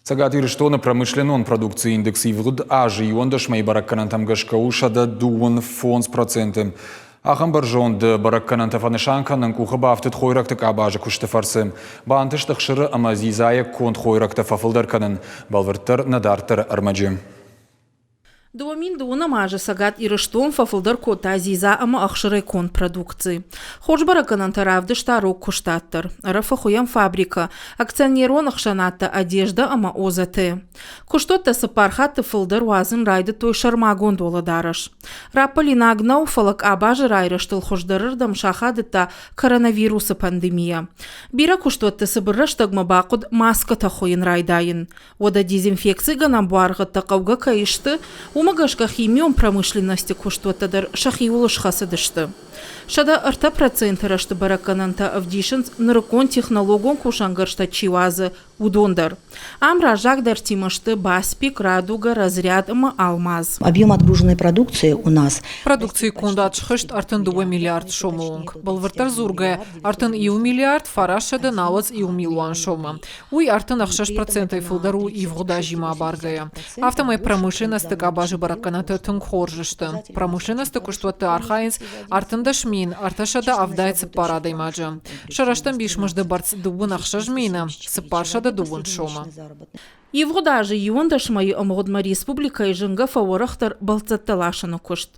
Цӕгат Ирыстоны промышленнон продукцийы индекс ивгъуыд азы 11 мӕйы бӕрӕггӕнӕнтӕм гӕсгӕ у 125%. Ахӕм бӕрзонд бӕрӕггӕнӕнтӕ фӕнысан кӕнын къухы бафтыд хойрӕгты къабазы куысты фӕрцы. Бантыст ӕхсыры ӕмӕ дзидзайӕ конд хойрӕгтӕ фӕфылдӕр кӕнын, бӕлвырддӕр нӕ дарддӕры ӕрмӕджы. 2002 азы Цӕгат Ирыстон фӕфылдӕр кодта дзидза ӕмӕ ӕхсырӕй конд продукци. Хорз бӕрӕггӕнӕнтӕ равдыста рог куыстад дӕр. Ӕрӕфы хуыйӕн фабрикӕ, акционерон ӕхсӕнадтӕ «Одежда» ӕмӕ «ОЗТ». Куыстуӕттӕ цыппар хатты фылдӕр уадзын райдыдтой сӕрмагонд уӕлӕдарӕс. Раппӕлинаг нӕу, фӕлӕ къабазы райрӕзтыл хуыздӕрырдӕм сахадыдта коронавирусы пандемийӕ. Бирӕ куыстуӕтты цыбыр рӕстӕгмӕ бахъуыд маскӕтӕ хуыйын райдайын. Уӕдӕ дезинфекцигӕнӕн буаргъӕдтӕ хъӕугӕ кӕй сты, уымӕ гӕсгӕ химион промышленности куыстуӕттӕ дӕр сӕхиуыл схӕцыдысты. 103% рӕзты бӕрӕггӕнӕнтӕ ӕвдисынц, нырыккон технологон кусӕнгӕрзтӕ чи уадзы, уыдон дӕр. Ам раззагдӕртимӕ сты Баспик, Радуга, Разряд ӕмӕ Алмаз. Объем отгруженной продукции у нас Продукцийы кондад схызт 32 миллиард сомы онг. Бӕлвырддӕр дзургӕйӕ, 31 миллиард 991 милуан сомы. Уый 36 процентӕй фылдӕр у ивгъуыд азимӕ абаргӕйӕ. Афтӕмӕй промышленносты къабазы бӕрӕггӕнӕнтӕ тынг хорз сты. Промышленносты куыстуӕтты архайынц 13 374 адӕймаджы. Сӕ рӕстӕмбис мызды бӕрц 26 420 сомы. Ивгъуыд азы 11 мӕйы ӕмгъуыдмӕ республикӕйы зынгӕ фӕуӕрӕхдӕр бӕлццӕттӕ ласыны куыст.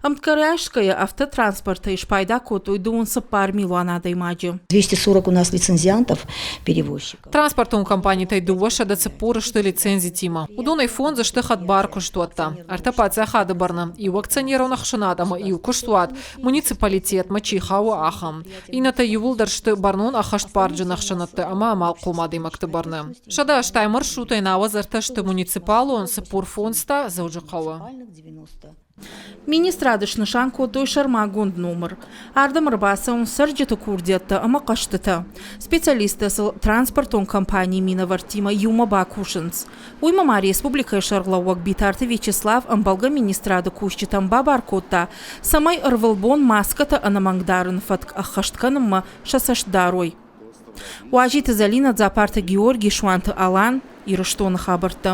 Ӕмткӕй райсгӕйӕ автотранспортӕй спайда кодтой 24 милуан адӕймаджы. 240 у нас лицензиантов перевозчиков. Транспортон компанитӕй 240 сты лицензитимӕ. Уыдонӕй фондз сты хӕдбар куыстуӕттӕ. Ӕртӕ паддзахады бӕрны, иу акционерон ӕхсӕнад ӕмӕ иу куыстуат, муниципалитетмӕ чи хауы, ахӕм. Иннӕтӕ иууылдӕр сты бӕрнон ӕххӕстбарджын ӕхсӕнадты ӕмӕ амалхъом адӕймӕгты бӕрны. 180 маршрутӕй 93 сты муниципалон, 45 та Дзӕуджыхъӕуы. Министрады снысан кодтой сӕрмагонд номыр. Ардӕм ӕрбацӕуынц цӕрджыты курдиӕттӕ ӕмӕ хъӕстытӕ. Специалисттӕ сыл транспортон компанийы минӕвӕрттимӕ иумӕ бакусынц. Уыимӕ ма республикӕйы сӕргълӕууӕг Битарты Вячеслав ӕмбӕлгӕ министрады кусджытӕн бабар кодта, цӕмӕй ӕрвылбон маскӕтӕ ӕнӕмӕнг дарыны фӕтк ӕххӕст кӕнынмӕ сӕ цӕст дарой. Уазиты Зӕлинӕ, Дзапарты Георгий, Суанты Алан, Ирыстоны хабӕрттӕ.